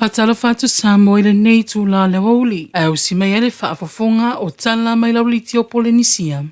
Faatalofa atu Samoa i lenei itula o le aoauli, ae ausi mai ai le faafofoga o tala mai Lauliti o Polenisia.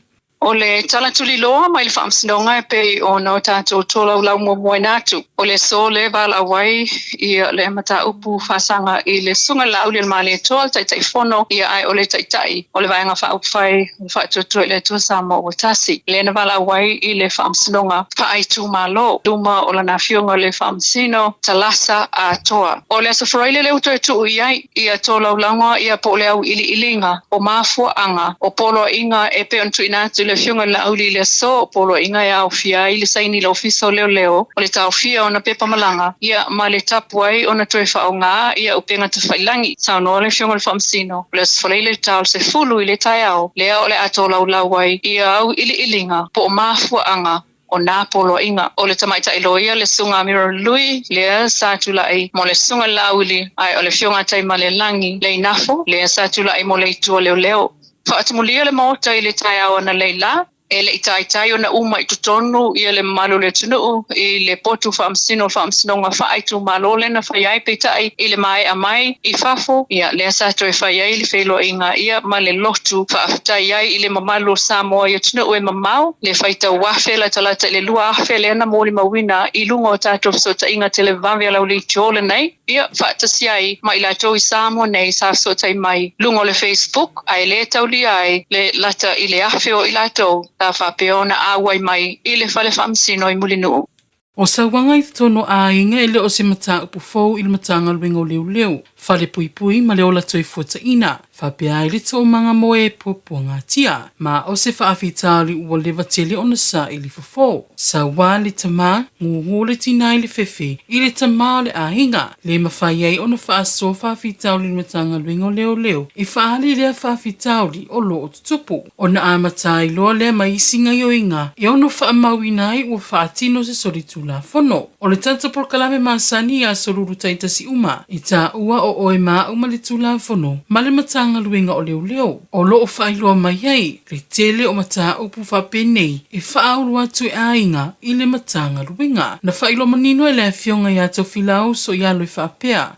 O le tala tuliloa mai le Faamasinoga e pei ona o tatou tolaulau muamuaina atu, o le aso lea e valaau ai ia le mataupu faasaga i le Susuga i le Laaulialemalietoa, le Taitaifono, ia ae o le Taitai o le Vaega Faaupufai o le Faatuatua i le Atua Samoa ua Tasi, lea na valaau ai i le Faamasinoga Faaitumalo, luma o lana Afioga le Faamasino Talasa Atoa. O le Aso Faraile lea ua toe tuu i ai ia tolaulauga ia po o le auiliiliga o mafuaaga o poloaiga e pei ona tuuina atu i le Afioga i le Laauli i le aso, o poloaiga e aofia ai le saini i le Ofisa o Leoleo, o le taofia ona pepa malaga, ia ma le tapu ai ona toe faaaoga ia upega tafailagi. Saunoa le Afioga i le Faamasino, o le Aso Faraile i le ta o le 10 i le taeao lea o le a tolaulau ai ia auiliiliga po o mafuaaga o nā poloaiga. O le tamaitai loia le Susuga a Miro Lui lea sa tulai mo le Susuga i le Laauli, ae o le Afioga a Taimalelagi Leinafo lea sa tulai mo le Itu o Leoleo. Faatumulia le Maota i le taeao analeila, e le i taitai ona uma i totonu ia le mamalu o le atunuu i le potu faamasino o le Faamasinoga Faaitumalo lea na fai ai, peitai i le maea mai i fafo, ia lea sa toe fai ai le feiloaiga ia ma le lotu faafetai ai i le mamalu o Samoa i atunuu e mamao, le faitau 1000 latalata i le 2000 lea na molimauina i luga o tatou fesootaiga televave a Lauleitio lenei, ia faatasi ai ma i latou i Samoa nei sa fesootai mai luga o le Facebook ae le taulia ai le lata i le 1000 o i latou sa faapea ona auai mai i le fale faamasino i Mulinuu. O sauaga i totonu o aiga e le o se mataupu fou i le Matagaluega o Leoleo, Falepuipui ma le Ola Toifuataina, faapea ai le toomaga mo e puapuagatia, ma o se faafitauli ua leva tele ona saili fofo. Saua le tama, gugu le tina i le fefe i le tama o le aiga, le mafai ai ona faasoa faafitauli i le Matagaluega o Leoleo e faaali lea faafitauli o lo o tutupu. Ona amata ai loa lea ma isi gaioiga e ono faamauina ai ua faatino se solitulafono. O le tatou polokalame masani i aso lulu taitasi uma, e taua o oe ma au ma le Tulafono ma le Matagaluega o Leoleo, o lo o faailoa mai ai le tele o mataupu faapenei e faaulu atu e aiga i le Matagaluega. Na faailoa manino e le Afioga ia Tofilau Soialo e faapea,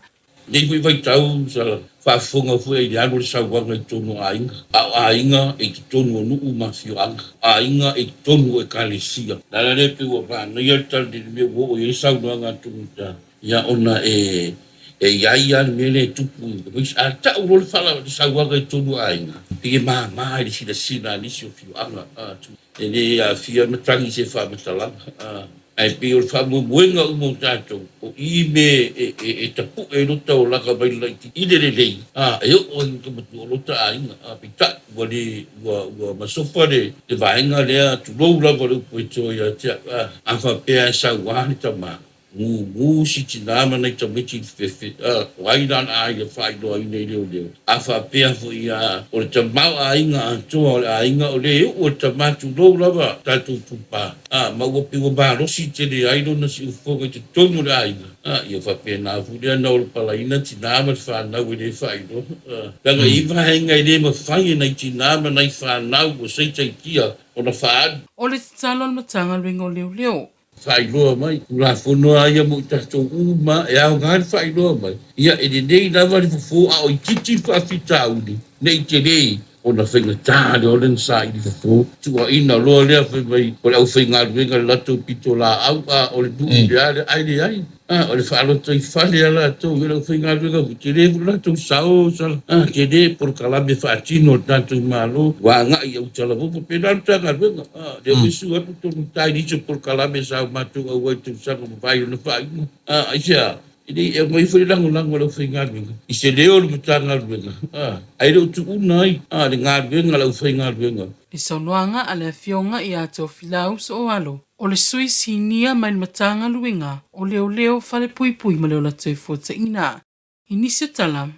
Nei foi vaitau sa faafofoga foi i le alu o le sauaga i totonu o aiga, a o aiga e i totonu o nuu ma afioaga, o aiga e i totonu o ekalesia. O le ala lea pei ua manaia le tali i le mea ua oo i ai saunoaga a Togita, ia ona e e i ai lava le mea lea e tupu i aemaise a tau loa le fala le sauaga i totonu o aiga, pei e mama i le silasila a nisi o afioaga, e le aafia matagi i se faamatalaga. Ae pei o le faamoemoega uma o tatou, o i me e tapu'e ai lota olaga mai le laitiiti i le lelei, e oo ai i le matua o lota aiga. Peitai, ua le, ua, ua masofa le vaega lea, tulou lava le upu e toe ia te au, a faapea e saua le tama, Gugu si tina ma nai tamaiti i le fefe, a, o ai la le a ia faailoaina i leoleo? A faapea foi a, o le tamaoaiga atoa o le aiga o le uu o le tama tulou lava tatou itupa, a, ma ua pei ua malosi tele ai lona siufofoga i totonu o le aiga, a, ia faapena foi lea na olopalaina tina ma le fanau e le faailoa, a, leaga e i ai vaega e le mafai e nai tina ma nai fanau ua saitaitia ona faaalu. O le tatalo a le Matagaluega o Leoleo, Faailoa mai, Tulafono a ia mo i tatou uma, e aoga le faailoa mai, ia e lelei lava le fofo a o itiiti le faafitauli, ne i tele ona faigata lea o le na saili fofo. Tuuaina loa lea fai mai o le aufaigaluega i le latou pitolaau a o le nuu lea lea, ae leai. A, o le faalotoifale a latou i le aufaigaluega foi, tele foi le latou sao, sala, a, tele polokalame faatino a le tatou Malo, ua agai i autalavou, faapena le Matagaluega. A, lea foi susu atu tonu tai i nisi o polokalame sa o matou auai i tausaga ua mavae i lona faaiuga. A, aisea? E le i aumai foi le lagolago a le aufaigaluega i se leo o le Matagaluega, a, ae le o tuuna ai, a, le galuega a le aufaigaluega. Le saunoaga a le Afioga ia Tofilau Sooalo, o le Sui Sinia mai le Matagaluega o Leoleo, Falepuipui ma le Ola Toifuataina. I nisi o tala.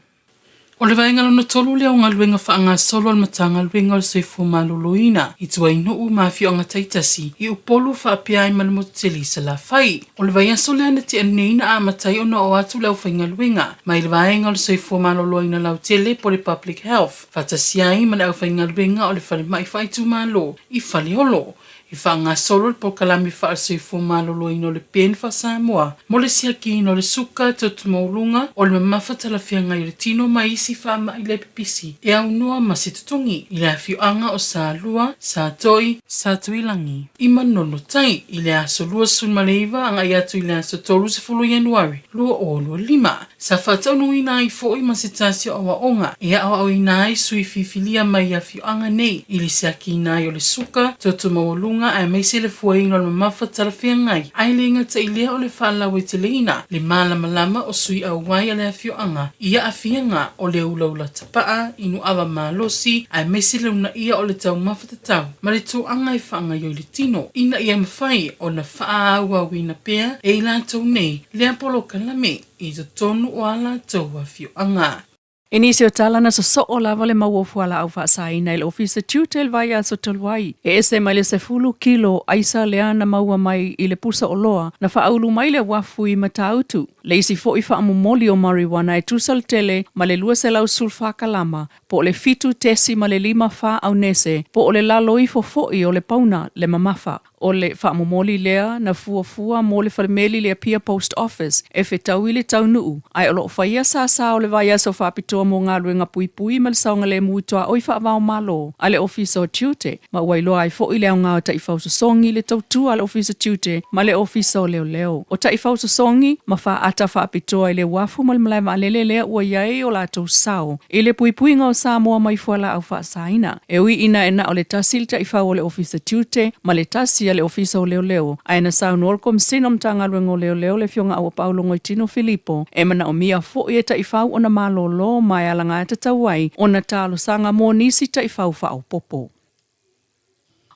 O le vaega lona tolu lea o galuega faagasolo a le Matagaluega o le Soifua Maloloina i ituainuu ma afioaga taitasi i Upolu faapea ai ma le motu tele i Salafai. O le vaiaso lea na tea nei na amata ai ona oo atu le aufaigaluega mai le vaega o le Soifua Maloloina lautele po o le Public Health faatasi ai ma le aufaigaluega o le Falemai Faaitumalo i Faleolo e faagasolo le polokalame faale-soifua maloloina o le PEN faa-Samoa mo le siakiina o le suka, toto maualuga, o le mamafa talafeagai o le tino ma isi faamai le pipisi e aunoa ma se totogi i le afioaga o Salua, Satoi, Satuilagi i Manono Tai i le aso 29 agai atu i le aso 30 Ianuari 2025. Sa faataunuuina ai foi ma se tasi o aoaoga e aoaoina ai sui filifilia mai i afioaga nei i le siakiina ai o le suka, toto maualuga aemaise le fuaina o le mamafa talafeagai, ae le gata i lea o le faalauaiteleina le malamalama o sui auai a le afioaga i aafiaga o le ulaula tapaa, inu ava malosi aemaise le uunaia o le taumafa tatau ma le toaga e faagaoioi le tino ina ia mafai ona faaauauina pea e i latou nei lea polokalame i totonu o a latou afioaga. I nisi o tala na sosoo lava le mau o fualaau faasaina i le Ofisa Tiute i le vaiaso talu ai. E ese mai le 10 kilo aisa lea na maua mai i le pusa oloa na faaulu mai le uafu i Matautu. Le isi foi faamomoli o marijuana e tusa le tele ma le 214 kalama po o le 7.54 aunese po o le lalo ifo foi o le pauna le mamafa. O le faamomoli lea na fuafua mo le falemeli i le Apia Post Office e fetaui le taunuu, ae o lo o faia sāsā o le vaiaso faapitoa mo galuega puipui ma le saogalemu i tuaoi faava-o-Malo a le Ofisa o Tiute, ma ua iloa ai foi le aoga o taifau sosogi i le tautua a le Ofisa Tiute ma le Ofisa o Leoleo. O taifau sosogi ma faata faapitoa i le uafu ma le malae vaalele lea ua i ai o latou sao i le puipuiga o Samoa mai fualaau faasaina. E ui ina e na o le tasi le taifau o le Ofisa Tiute ma le tasi a le Ofisa o Leoleo, ae na saunoa le Komesina o Matagaluega o Leoleo le Afioga Auapaau Logoitino Filipo e manaomia foi e taifau ona malolo ma e alagatatau ai ona talosaga mo nisi taifau faaopoopo.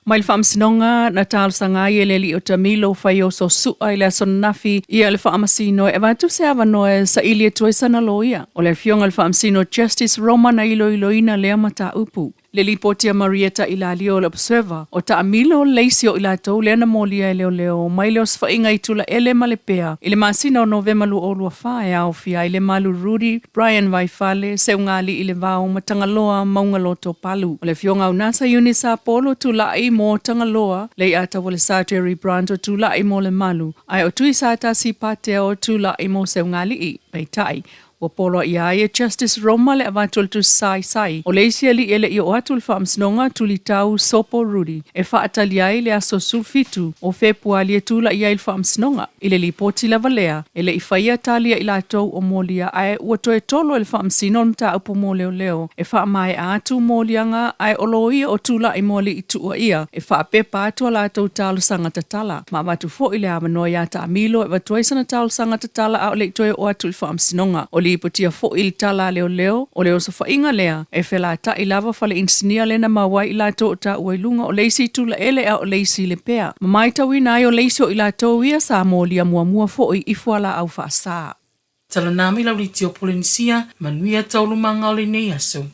Mai le Faamasinoga na talosaga ai e le alii o Tamilo Faioso Su'a i le aso ananafi ia le Faamasino e avatu se avanoa e saili atu ai sana loia. O le Afioga i le Faamasino Justice Roma na iloiloina lea mataupu. Le lipoti a Marietta Ilalio o le Observer, o Taamilo le isi o i latou lea na molia e leoleo mai le osofaiga i Tulaele ma Lepea i le masina o Novema 2024 e aofia ai Lemalu Rudy, Brian Vaifale, Seugalii Levao ma Tagaloa Maugaloto Palu. O le Afioga Aunasa Eunice Apolo Tulai mo Tagaloa, Leiataualesa Jerry Brandt o Tulai mo Lemalu, ae o Tuisatasi Patea o Tulai mo Seugalii. Peitai, ua poloaia ai e Justice Roma le avatu o le tusi saisai o le isi alii e le i oo atu i le Faamasinoga Tulitau Sopo Rudy e faatali ai le aso 17 o Fepuali e tulai ai i le Faamasinoga. I le lipoti lava lea, e le i faia tali a i latou o molia ae ua toe tolo e le Faamasino le mataupu mo leoleo e faamaea atu moliaga ae o loia o tulai mo alii tuuaia e faapepa atu a latou talosaga tatala ma avatu foi le avanoa iā Taamilo e avatu ai sana talosaga tatala a o le i toe oo atu i le Faamasinoga. O lipotia foi i le tala a leoleo, o le osofaiga lea e felataʻi lava fale inisinia lea na maua ai i latou o taua i luga o le isi i Tulaele a o le isi i Lepea. Ma maitauina ai o le isi o i latou ia sa molia muamua foi i fualaau faasā. Talanā mai lau litio Polenisia, manuia taualumaga o lenei aso.